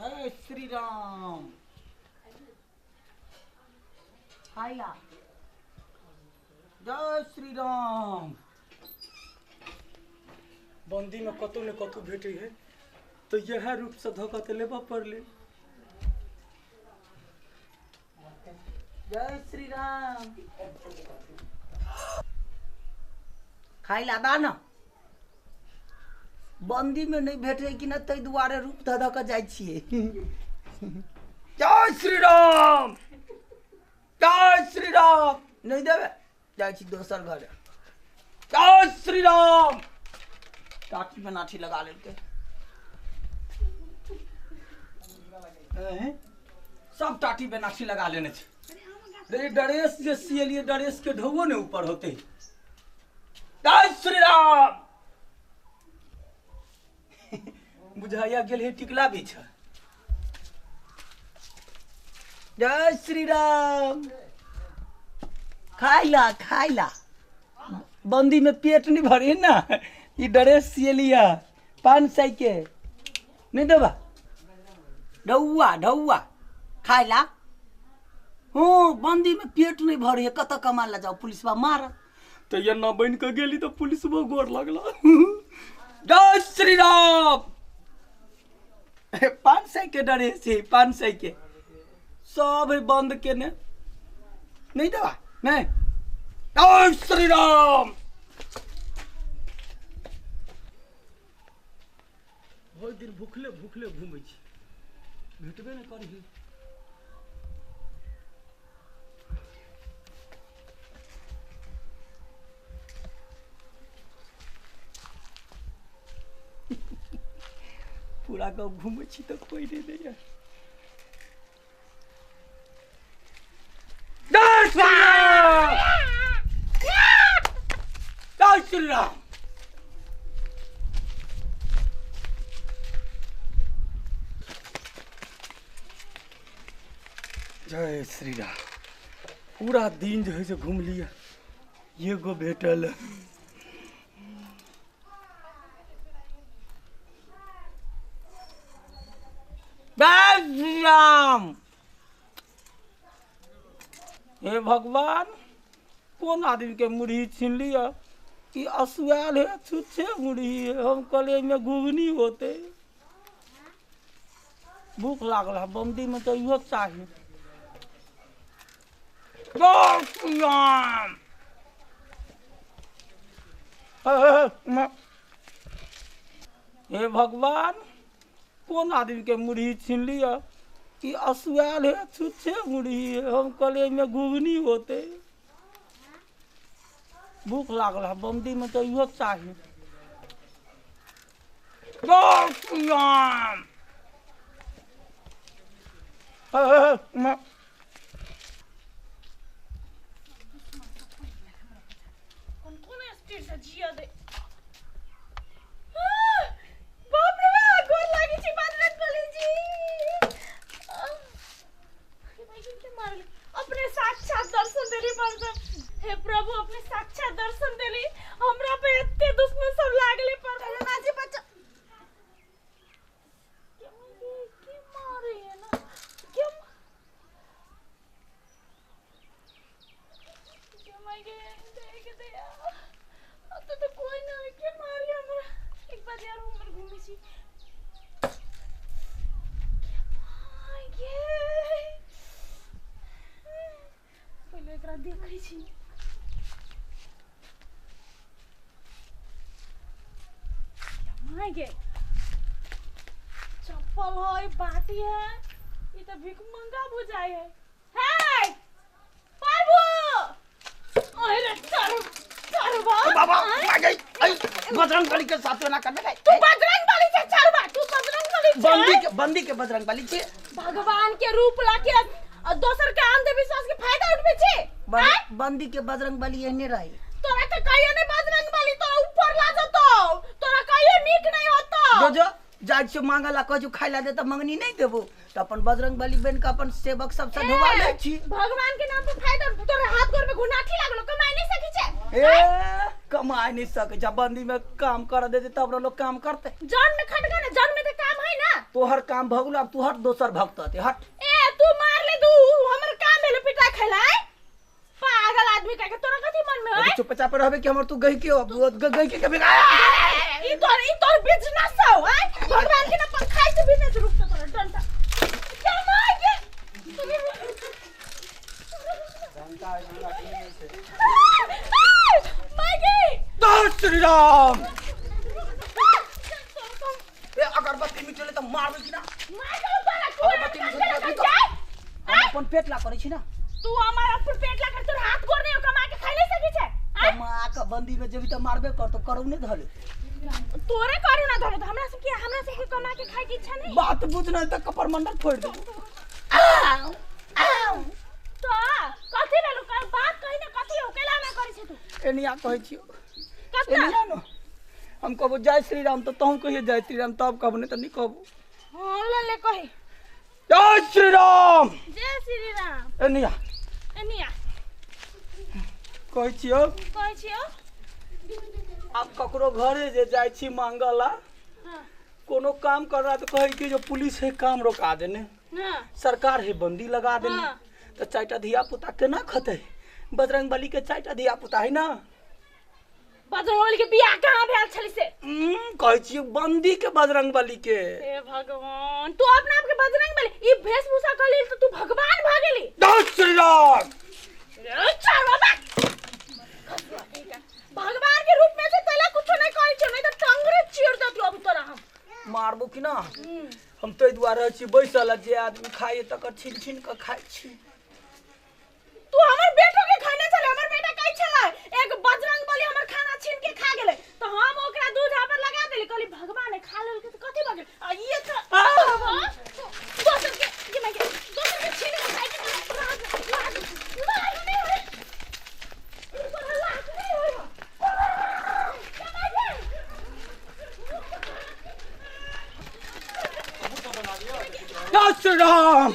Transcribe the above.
जय श्री राम। खाइला। जय श्री राम। बंदी में कतौ ने कतौ भेटै है तो यह रूप से धोखा तो लेबऽ पड़ले। जय श्री राम। खाइला दा न। बंदी में नहीं भेटे कि ना ताहि दुआरे रूप धऽ धऽ कऽ जाइ छियै। जय श्री राम, जय श्री राम। नहीं देबै, जाइ छी दोसर घर। जय श्री राम। टाटी में नाठी लगा लेलकै। सब टाटी में नाठी लगा लेने छै। रे ड्रेस जे सियलियै, ड्रेस के ढौओ ने ऊपर होते। जय श्री राम। बुझाइया गेल है टिकला बीछ। जय श्री राम। खाइला खाइला। बंदी में पेट नहीं भरे ना, ई ड्रेस सियलिया 500 के नहीं देबा। ढौआ ढौआ खाइला। हूँ, बंदी में पेट नहीं भरे है, कतऽ कमा ला जाओ, पुलिसवा मार तो ये ना बन के गेली तो पुलिसवा गोर लगला। जय श्री राम। 500 के ड्रेस है, 500 के सब है बंद के ने नहीं देबा नहीं। जय श्री राम। भरि दिन भूखले भूखले घूमै छी, भेटबे नहि करही। पूरा गाँव घूमै छी तऽ कोइ नहि दैया। जय श्री राम, जय श्री राम। जय श्री राम। पूरा दिन जो है से घूम लिया, एगो भेटल। जय श्री राम। हे भगवान, कोन आदमी के मुरही छीन लिया कि असुआल है, छुच्छे मुरही है। हम कहलिए एहिमे घुघनी होते। भूख लागल है, बंदी में तो इहो चाही। जय श्री राम। हे भगवान, कोन आदमी के मुरही छीन लिया कि असुआल है, छुच्छे मुरही है। हम कहलिए एहिमे घुघनी होते। भूख लागल है, बंदी में तो इहो चाही। जय श्री राम। कोन कोन स्टेट से जिया दे। बाप रे बाप, गोर लागे छी बजरंग बली जी। के मारल अपने साक्षात दर्शन देली पर। हे प्रभु, अपने साक्षात दर्शन देली। हमरा पे एते दुश्मन सब लागले पर नाजी बच्चा के मारे है ना। के देख दे तो तो कोई ना के मारी हमरा। एक बार यार उमर घूमी छी। पहिले एकरा देखै छी। गे चप्पल है, बाटी है, ई तो भीख मंगा बुझाई है। हे प्रभु, अरे चल चरवा बाबा आ गई। आई बजरंग बली के साथ ना करबे। तू बजरंग बली छे चरवा, तू बजरंग बली छे। बंदी के बजरंग बली छे। भगवान के रूप ला के दोसर के अंधविश्वास के फायदा उठबे छे। बंदी के बजरंग बली एहने रही। तोरा के कहियो नहीं बजरंग बली, तोरा ऊपर ला जतो, तोरा कहियो नीक नहीं होतो। जो जो जाइ छियो मांगला, कहै छियो खाइ ला दे त मंगनी नहीं देबो, त अपन बजरंग बली बन के अपन सेवक सब से ढोवा लै छी। भगवान के नाम पर फायदा। तोरे हाथ गोर में घुनाठी लागलो, कमाई नहीं सकी छे। ए कमाई नहीं सके, जब बंदी में काम कर देते तब लोग काम करते। जन में खटका ना, जन में तो काम है ना। तो तोहर काम भऽ गेलो, आब तू हट, दोसर भक्त हते, हट। ए तू मार ले तू, हमर काम भेल पिटा खेला। पागल आदमी कह के तोरा कथी मन में है? चुपचाप रहबे कि हमर तू गई के गई के कभी ई तोर बिजनेस हौ आय भगवान के ना खाइ से बिजनेस। रुक त तोरा डंडा क्या मार के मार। जय श्री राम। ए अगरबत्ती मिटले त मारबै कि ना? अगरबत्ती मिटले त हम अपन पेट ला करै छी ना। तू हमार अपन पेट ला कर, तोर हाथ गोर नहीं कमा के खाइ नहीं सकी छै? कमा के बंदी में जेबी त मारबे करतो, करू नहीं धले। तोरे करू ना धरे, हमरा सब के हमरा सब के कमा के खाइ के इच्छा नहीं। बात बुझ नहीं त कपर मंडल फोड़ देबो। तो कथी भेलु? बात कहि ना, कथी हो केला ना करै छै तू? एनिया कहै छियो। कत्ता? एनिया न हम कहबो जय श्री राम त तहु कहिए जय श्री राम, तब कहबो, नहीं त नहीं कहबो। हां, ले ले, कही। जय श्री राम। जय श्री राम। एनिया। एनिया। कहै छियो। कहै छियो। आब ककरो घरे जे जाइ छी मांगला, कोनो काम कर रहा, तो कहै कि जो पुलिस है काम रोका देने, सरकार है बंदी लगा देने। तो चारिटा धिया पुता केना खतै? बजरंग बली के चारिटा धिया पुता है ना। बजरंगबली के बियाह कहाँ भेल छली से? कहै छियै बंदी के बजरंग बली के। हे भगवान, तू अपना आप के बजरंगबली ई वेशभूषा कर लेल त तू भगवान भ गेली? जय श्री राम। चल बाबा, भगवान के रूप में से तैला कुछो नहीं कहै छौ, नहीं त टंगरे चीर देतियो अभी तोरा हम। मारबो कि ना? हम ताहि दुआरे छी बैसल आ जे आदमी खाइए तकर छीन छीन कऽ खाइ छी। तू हमर बेटो के खाने छले। हमर बेटा कहै छलै एक बजरंग बली हमर खाना छीन के खा गेलै, त हम ओकरा दूध पर लगा देली। कहली भगवान खा लेलकै त कथी भऽ गेल? आ ई त दोसर के ये माय के दोसर के छीन के खाइ के लाज लाज लाज नहीं होय तोरा, लाज नहीं होय। क्या माय के? जय श्री राम।